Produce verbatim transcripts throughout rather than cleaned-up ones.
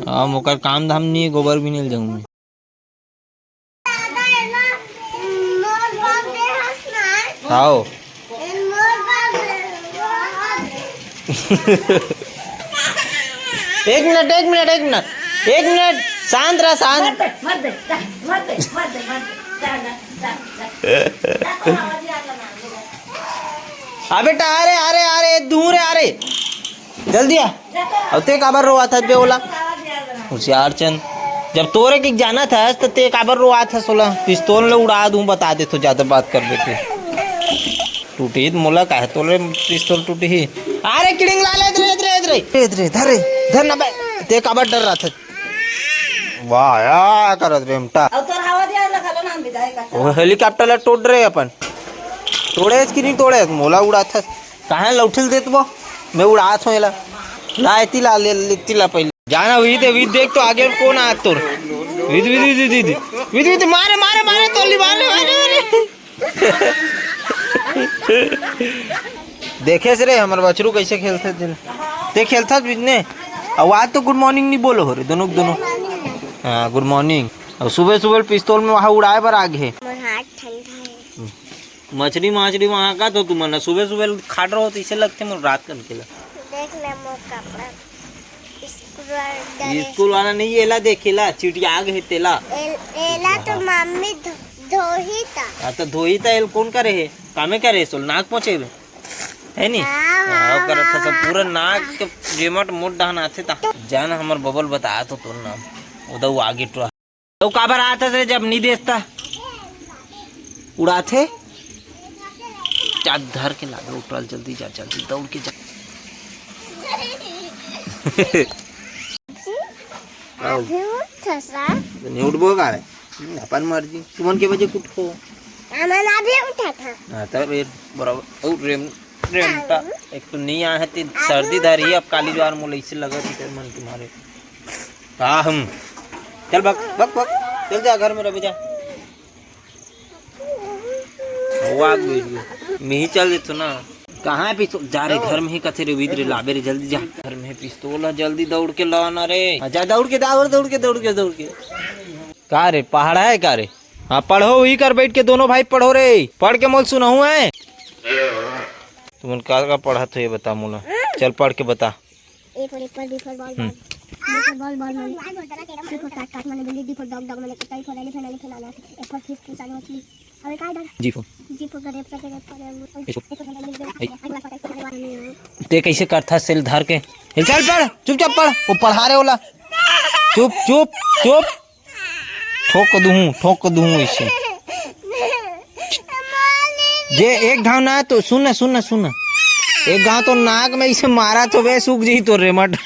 अब ओकर काम धाम नहीं, गोबर भी नहीं ले जाऊँ मैं। हाओ। एक मिनट, एक मिनट, एक मिनट, एक मिनट, शांत रह, शांत। मत दे, मत दे, जा, मत दे, मत दे, मत दे, जा, जा, जा, जा। अबे बेटा, आ रे, आ रे, आ रे, दूर है, आ रे, जल्दी आ। अब ते काबर रोआथस बे ओला? होशियार चंद, जब तोरे के जाना था तो ते काबर रोआथस ओला? पिस्तौल ले उड़ा दूं, बता दे तो, ज्यादा बात कर देते। टूटी त मोला काहे तोले पिस्तौल टूटी ही। अरे किड़िंग ला ले, इधर, इधर, इधर, इधर, इधर, धर रे, धर ना बे। ते काबर डर रहा था? वाह, या करत रे हमटा। अब तोर हवा दिया लगा लो ना, हम विदाई का। वो हेलीकॉप्टर ला टोड़ रे अपन। तोड़े कि नहीं तोड़े? मोला उड़ाथस। काहे लौठिल देत वो? मैं उड़ात हूँ एला। ला एती ला, ले, लेती ला पहले। जाना विद, विद देख तो आगे कौन आ तोर। With, with, with, with, with. With, with, मारे, मारे, मारे, तोली, मारे, मारे, मारे। देखे से रे, हमर बछरू कैसे खेलथे दिन। ते खेलथस बिजने? अउ आज तो गुड मॉर्निंग नहीं बोलो हो रे, दोनों के दोनों। हाँ, गुड मॉर्निंग। अब सुबह सुबह पिस्तौल में वहाँ उड़ाए बर आ गए। मोर हाथ ठंडा है। मछली माछली वहाँ का तो तुमन सुबह सुबह खाट रहो तो इसे लगते मोर रात कन के ला। देख ना मोर कपड़ा। स्कूल वाला डरे। स्कूल वाला नहीं, एला देखेला, चिटिया गए तेला। एल-, एला तो हाँ। मम्मी धो-, धोही था। हाँ, तो धोही था, एल कौन करे है? कामे करे है, सोल नाक पोछे बे। है नी? हाँ, हाँ, हाँ, ओकर अच्छा से हाँ, पूरा हाँ। नाक के जेमट मोट डहन आथे ता। जान हमर बबल बता तो तोर नाम। उदऊ आगे टुरा। तो काबर आथस रे जब नी देस त? उड़ाथे? जा धर के लाबे उठल, जल्दी जा, जल्दी दौड़ के जा। अभी उठस रा? तो नहीं उठबो का रे? अपन मर्जी। तुमन के बजे उठो? हमन अभी उठा था। हाँ, तब ये बराबर। और रेम, रेमटा, एक तो नहीं आए है, तीन सर्दी धरी है, अब काली ज्वार मोला इसे लगा थी तेरे मन के मारे। का हम? चल बक, बक, बक, चल जा घर में रह जा। वो आ गई। मैं ही चल देतो ना। कहाँ है पिस्तौल? जा रे, घर में ही कथे रे, विद रे, लाबे रे, जल्दी जा। घर में है पिस्तौल है, जल्दी दौड़ के ला ना रे। हाँ, जा दौड़ के, दौड़, दौड़ के, दौड़ के, दौड़ के। का रे, पहाड़ा है का रे? हाँ, पढ़ो, वही कर बैठ के, दोनों भाई पढ़ो रे। पढ़ के मोल सुनाऊँ है। तुमन का, का पढ़त हो, ये बता मोला। चल, पढ़ के बता। A for apple, B for ball, hmm. B for ball, ball माने C for cat, cat माने बिल्ली, D for dog, dog माने कुत्ता, E for elephant, elephant माने हाथी, F for fish, fish माने मछली। अबे का है डर? G for G for grape, grape for apple, H for H for hand, H for hand, ए, अगला पता है, ते कैसे करथा सेल धर के? ए, चल पढ़, चुपचाप पढ़। वो पढ़ा रे ओला। चुप, चुप, चुप। ठोक दूहूँ, ठोक दूहूँ इसे। जे एक घाव ना तो सुन ना, सुन ना, सुन ना। एक घाव तो नाक में इसे मारा तो बे सूख जी तो रेमट।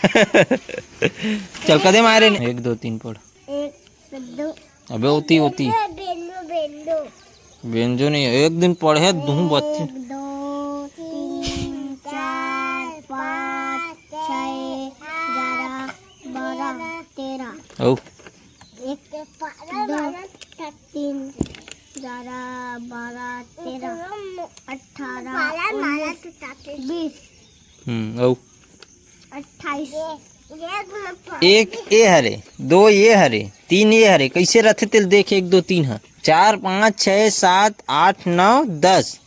चल कदे मारे ने। एक, दो, तीन पढ़। एक, दो। अबे होती, होती। बेंदो, बेंदो। बेंजो नहीं, एक दिन पढ़े दूहूँ बत्ती। एक, दो, तीन, चार, पाँच, छः, ग्यारह, बारह, तेरह। औ। एक, दो, तीन, ग्यारह, बारह, तेरह, अठारह, उन्नीस, बीस। हम्म, औ। अट्ठाईस। एक ए हरे, दो ए हरे, तीन ए हरे, कैसे रथे तेल देख, एक, दो, तीन ह, चार, पाँच, छः, सात, आठ, नौ, दस।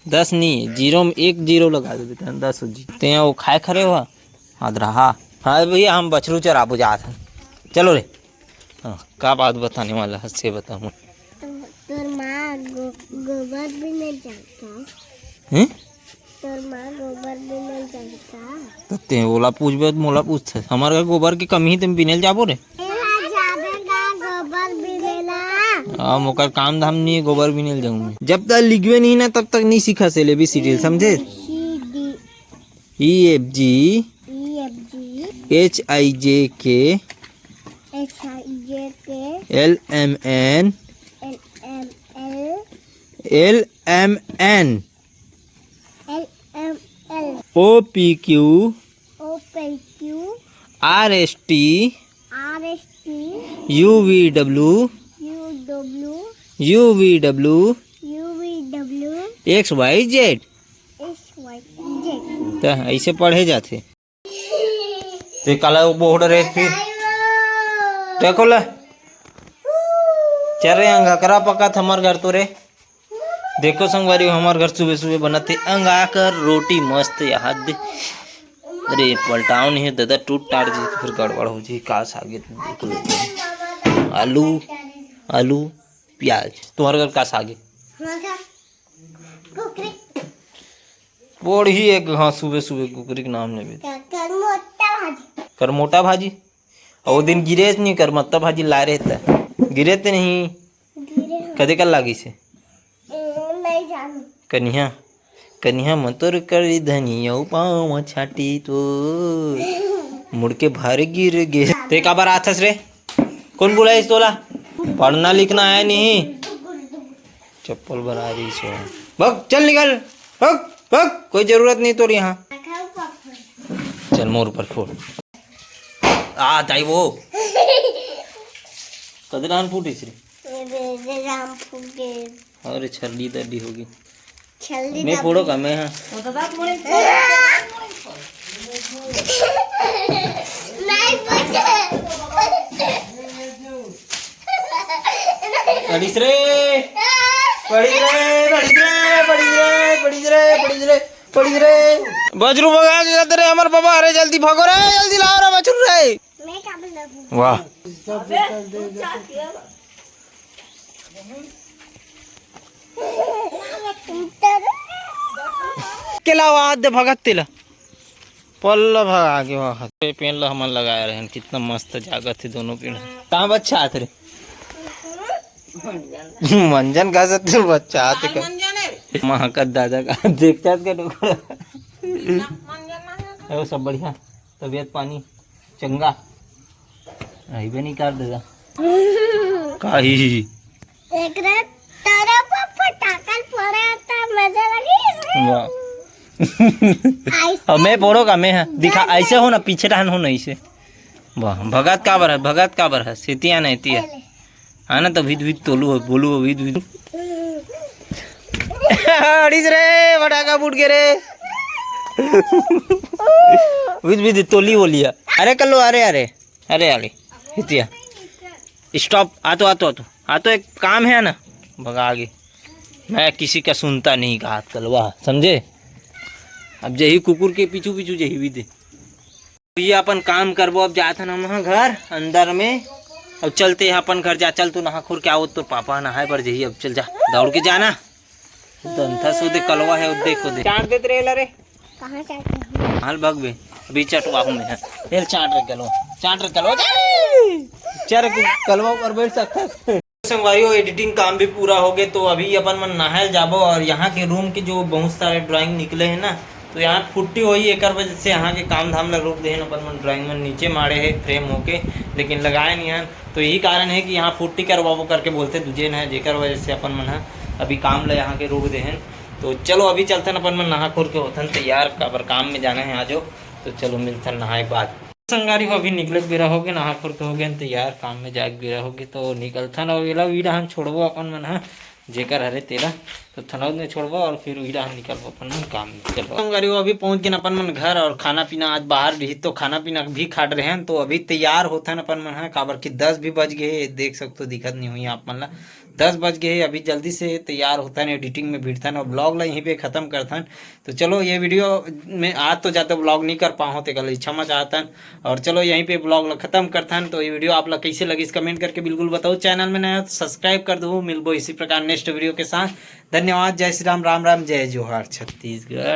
दस नहीं, जीरो में एक जीरो लगा दे बेटा, दस हो जी। ते वो खाए खरे हुआ। हाँ, रहा। हाँ भैया, हम बछरू चराबो जात हन। चलो रे। हाँ, का बात बताने वाला है, से बता मोला। तो, तोर माँ गो-, गोबर भी नहीं जानता। हैं? तोर माँ गोबर भी नहीं जानता। तो ते ओला पूछबे, तो मोला पूछथे। हमार का गोबर के कमी ही, ते बिनेल जाबो रे। एला जाबे का गोबर बिनेला? आ, मोकर काम धाम नहीं है, गोबर बिनेल जाऊँ मैं। जब तक लिखबे नहीं ना, तब तक नहीं सीखा से ले भी सीरियल, समझे? C D। E F G, E F G, H I J K, H I J K, L M N, L M L, L M N, L M L, O P Q, O P Q, R S T, R S T, U V W, U W, U V W, U V W, X Y Z। X Y Z। त ऐसे पढ़े जाथे। ते काला वो बोहड़ रहे फिर? देखो ले, चल रे, अंगाकरा पकत हमर घर तो रे। देखो संगवारी, हमर घर सुबह सुबह बनत हे अंगाकर रोटी मस्त याद दे। अरे पलटाओ नहीं दादा, टूट टाट जी फिर गड़बड़ हो जी। का सागे देखो, आलू, आलू, प्याज। तुम्हारे घर का सागे? पोड़ही एक, हाँ, सुबह सुबह कुकरी के नाम लेबे। करमोटा भाजी। और वो दिन गिरेस नहीं, करमत्ता भाजी ला रहे था, गिरे ते नहीं। कदे कर लागी से? कनिहा, कनिहा मतोर कर धनिया पाँव छाटी तो मुड़ के भार गिर गे। ते काबर आथस रे? कौन बुलाइस तोला? पढ़ना लिखना है नहीं। चप्पल बना रही सो। भग, चल निकल। भग, भग, कोई जरूरत नहीं तोर यहाँ। चल मोर ऊपर फोड़। आ ताई वो। कदरान फूटिस रे। अरे छल्ली दड्डी होगी। छल्ली नहीं दड्डी। फोड़ो का मैं, हाँ। नहीं बचे। पड़िस रे, पड़िस रे, पड़िस रे, पड़िस रे, पड़िस रे, पड़िस रे, पड़िस रे। बजरू भगा के जाते रे हमर बाबा। अरे जल्दी भागो रे, जल्दी लाओ रे बजरू रे। मैं क्या बोल रहा हूँ? वाह। के लावा दे भगत तेला। पल्ला भगा के वाह। ये पेड़ ला हमन लगाए रहन, कितना मस्त जागत हे दोनों पेड़। कहाँ बच्चा आत रे? मंजन का सत्य बच्चा आत का। मंजन है। माँ का दादा का देखता का टुकड़ा। मंजन, मंजन। अरे सब बढ़िया, तबीयत पानी चंगा। अइबे नहीं कर देगा। काही। एकरे तरफ फटाकल पड़ा था, मजा लगी। वाह। अब मैं फोड़ो का मैं है। दिखा, ऐसे हो ना, पीछे टहन हो ना ऐसे। वाह, भगत काबर है, भगत काबर है, सेतिया नहीं तिया। है ना, तो भिद भिद तोलू हो, बोलू हो, भिद भिद। अड़ीस रे, फटाका फूट के रे। भिद भिद तोली बोलिया। अरे कल्लो, अरे, अरे, अरे, अरे, हितिया। Stop, आ तो, आ तो, आ तो, आ तो, एक काम है ना, भगा आगे। मैं किसी का सुनता नहीं कहा कलवा, समझे? अब यही कुकुर के पीछू पीछू यही भी दे। ये अपन काम करबो, अब जाथन हम घर अंदर में। अब चलते हैं अपन घर, जा चल तू नहा खोर के आओ, तो पापा नहाए पर जही, अब चल जा दौड़ के जाना। दंथा सोदे कलवा है, देखो दे। चाट देत रे ला रे। कहाँ चाट रहे हो? हाल भाग बे, अभी चटवाहू में है। तेल चाट रे कलवा, चाट रे कलवा, जा रे। चल रे, कलवा ऊपर बैठ सकता है। संगवारी हो, एडिटिंग काम भी पूरा हो गए, तो अभी अपन मन नहायल जाबो और यहाँ के रूम के जो बहुत सारे ड्राइंग निकले हैं ना, तो यहाँ फुट्टी होई, एकर वजह से यहाँ के काम धाम ला रोक देहन। अपन मन ड्राइंग मन नीचे मारे है फ्रेम होके, लेकिन लगाए नहीं हन। तो यही कारण है कि यहाँ फुट्टी करवाबो करके बोलते दूजे न है, जेकर वजह से अपन मन ह अभी काम ला यहाँ के रोक देहन। तो चलो अभी चलथन अपन मन नहा खोर के होथन तैयार, काबर काम में जाना है आजो। तो चलो मिलथन नहाए के बाद। संगवारी हो, अभी निकले के बेरा हो गए, नहा खोर के हो गए तैयार, काम में जाए के बेरा हो गए, तो निकलथन। और एला उही डहन छोड़बो अपन मन ह, जेकर हरे तेला, तो थनौद में छोड़बो और फिर उही डहन निकलबो अपन मन काम में। चलो संगवारी हो, अभी पहुंच गए अपन मन घर और खाना पीना आज बाहर रही, तो खाना पीना भी खाट रहे हैं। तो अभी तैयार होथन अपन मन ह, काबर कि दस भी बज गए, देख सकते हो, दिखत नहीं हुई आप मन ला। दस बज गए, अभी जल्दी से तैयार होथन, एडिटिंग में भिड़थन और ब्लॉग ला यहीं पे खत्म करथन। तो चलो, ये वीडियो में आज तो जाते ब्लॉग नहीं कर पाओ, तेकर ले क्षमा चाहतन। और चलो, यहीं पे ब्लॉग ला खत्म करथन। तो ये वीडियो आप ला कैसे लगिस, कमेंट करके बिल्कुल बताओ। चैनल में नया हो तो सब्सक्राइब कर दो। मिलबो इसी प्रकार नेक्स्ट वीडियो के साथ। धन्यवाद। जय श्री राम, राम राम, जय जोहार, छत्तीसगढ़।